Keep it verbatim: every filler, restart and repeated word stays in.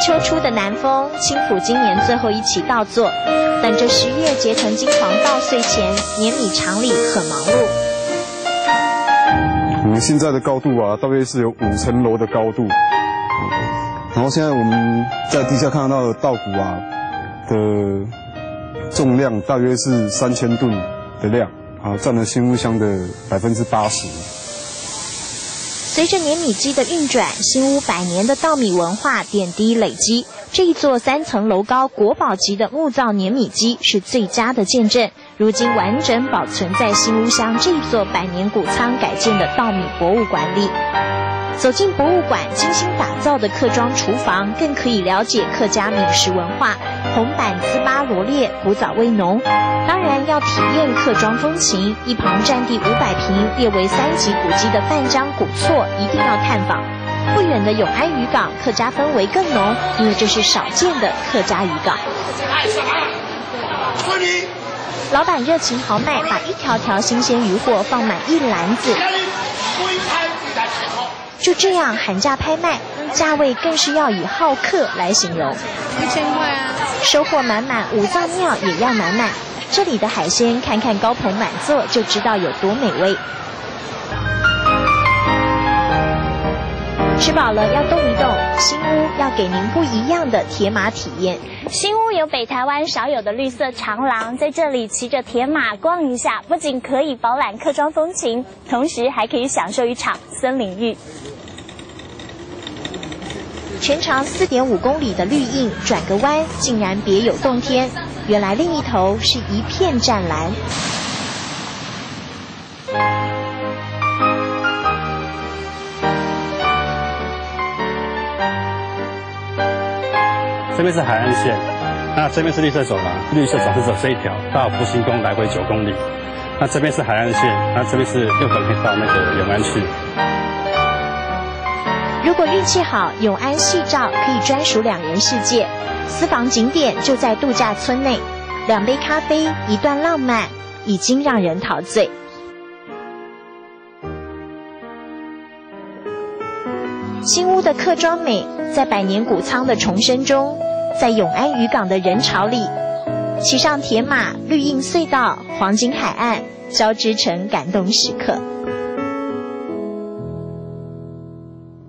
秋初的南豐，青埔今年最后一期稻作，等着十月结成金黄稻穗前，碾米厂里很忙碌。我们现在的高度啊，大约是有五层楼的高度。然后现在我们在地下看得到的稻谷啊的重量大约是三千吨的量，啊，占了新屋乡的百分之八十。随着碾米机的运转，新屋百年的稻米文化点滴累积。这一座三层楼高国宝级的木造碾米机是最佳的见证，如今完整保存在新屋乡这座百年谷仓改建的稻米博物馆里。走进博物馆精心打造的客庄厨房，更可以了解客家米食文化。红板糍粑罗列，古早味浓。当然要体验客庄风情，一旁占地五百坪、列为三级古迹的范江古厝一定要探访。不远的永安渔港，客家氛围更浓，因为这是少见的客家渔港。老板热情豪迈，把一条条新鲜渔获放满一篮子。就这样喊价拍卖，价位更是要以好客来形容。一千块啊！收获满满，五脏庙也要满满。这里的海鲜，看看高朋满座就知道有多美味。吃饱了要动一动，新屋要给您不一样的铁马体验。新屋有北台湾少有的绿色长廊，在这里骑着铁马逛一下，不仅可以饱览客庄风情，同时还可以享受一场森林浴。全长四点五公里的绿荫，转个弯竟然别有洞天，原来另一头是一片湛蓝。这边是海岸线，那这边是绿色走廊，绿色走廊是走这一条到复兴宫来回九公里。那这边是海岸线，那这边是又可以到那个永安去。如果运气好，永安夕照可以专属两人世界。私房景点就在度假村内，两杯咖啡，一段浪漫，已经让人陶醉。新屋的客庄美，在百年谷仓的重生中，在永安渔港的人潮里，骑上铁马，绿荫隧道，黄金海岸，交织成感动时刻。